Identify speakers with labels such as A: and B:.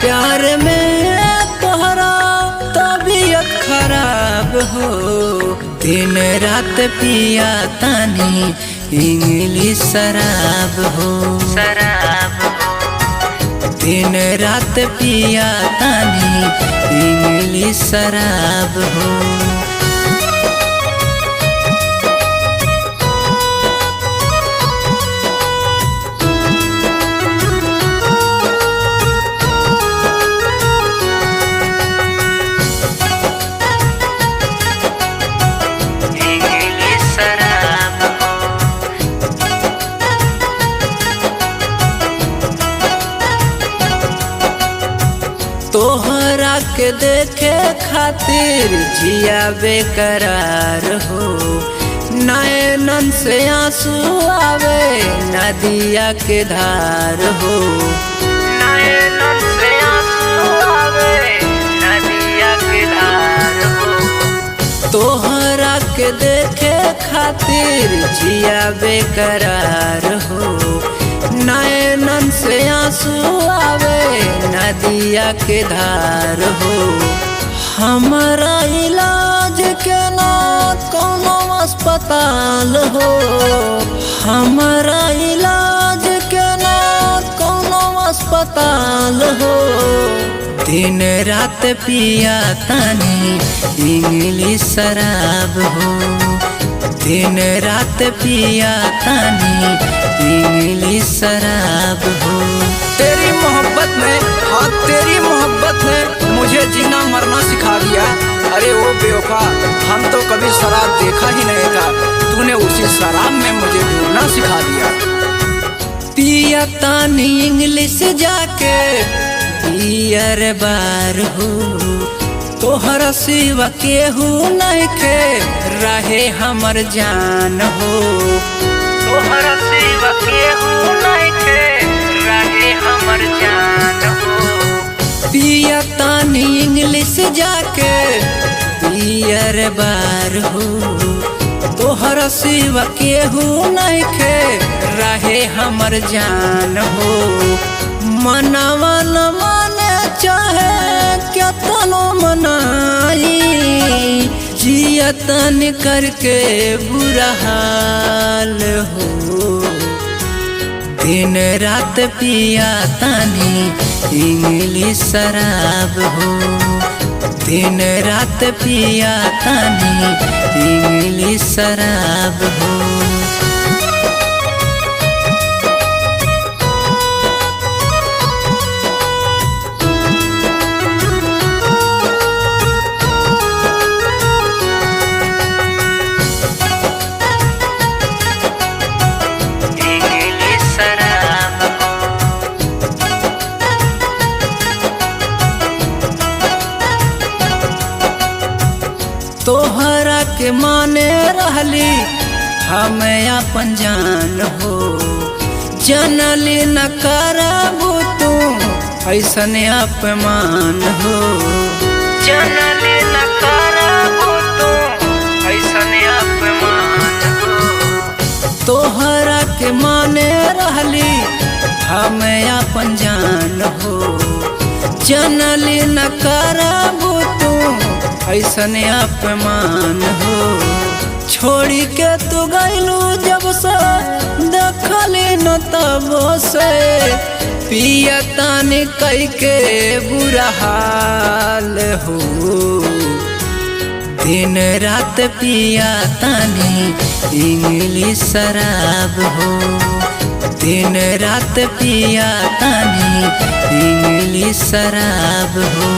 A: प्यार में तोहरा तबीयत खराब हो। दिन रात पिया तानी इंग्लिश शराब हो, शराब हो। दिन रात पिया तानी इंग्लिश शराब हो। इंग्लिश शराब हो। तोहरा के देखे खातिर जिया बेकरार हो, नैनन से आंसू आवे नदिया के धार हो। नैनन से आंसू आवे नदिया के धार हो। तोहरा के देखे खातिर जिया बेकरार हो, नैनन से आंसू आवे नदिया के धार हो। हमारा इलाज के ना कोनो अस्पताल हो, हमारा इलाज के ना कोनो अस्पताल हो। दिन रात पिया तानी इंग्लिश शराब हो, दिन रात पिया तानी इंग्लिश शराब हो।
B: तेरी मोहब्बत ने, हाँ तेरी मोहब्बत ने मुझे जीना मरना सिखा दिया। अरे वो बेवफा, हम तो कभी शराब देखा ही नहीं था, तूने उसी शराब में मुझे डूबना सिखा दिया।
A: पिया तानी इंग्लिश जाके बियर बार हो, तोहरा सिवा केहू नहीं के रहे हमर जान हो। तोहरा सिवा केहू नहीं के रहे हमर जान हो। पिया तानी इंग्लिश जाके बियर बार हो, तोहरा सिवा केहू नहीं के रहे हमर जान हो। मनवा न माने चाहे केतनो मनाई, जियतन करके बुरा हाल हो। दिन रात पिया तानी इंग्लिश शराब हो, दिन रात पिया तानी इंग्लिश शराब हो। इंग्लिश शराब हो। तोहरा के माने रहली हम अपन जान हो, जनली न करबू तू ऐसन अपमान हो। जनली न करबू तू ऐसन अपमान हो। तोहरा के माने रहली हम अपन जान हो, जनली न करबू तू ऐसन अपमान हो। छोड़ी के तू गइलू जब से देखली न तब से, पिया तानी कई के बुरा हाल हो। दिन रात पिया तानी इंग्लिश शराब हो, दिन रात पिया तानी इंग्लिश शराब हो।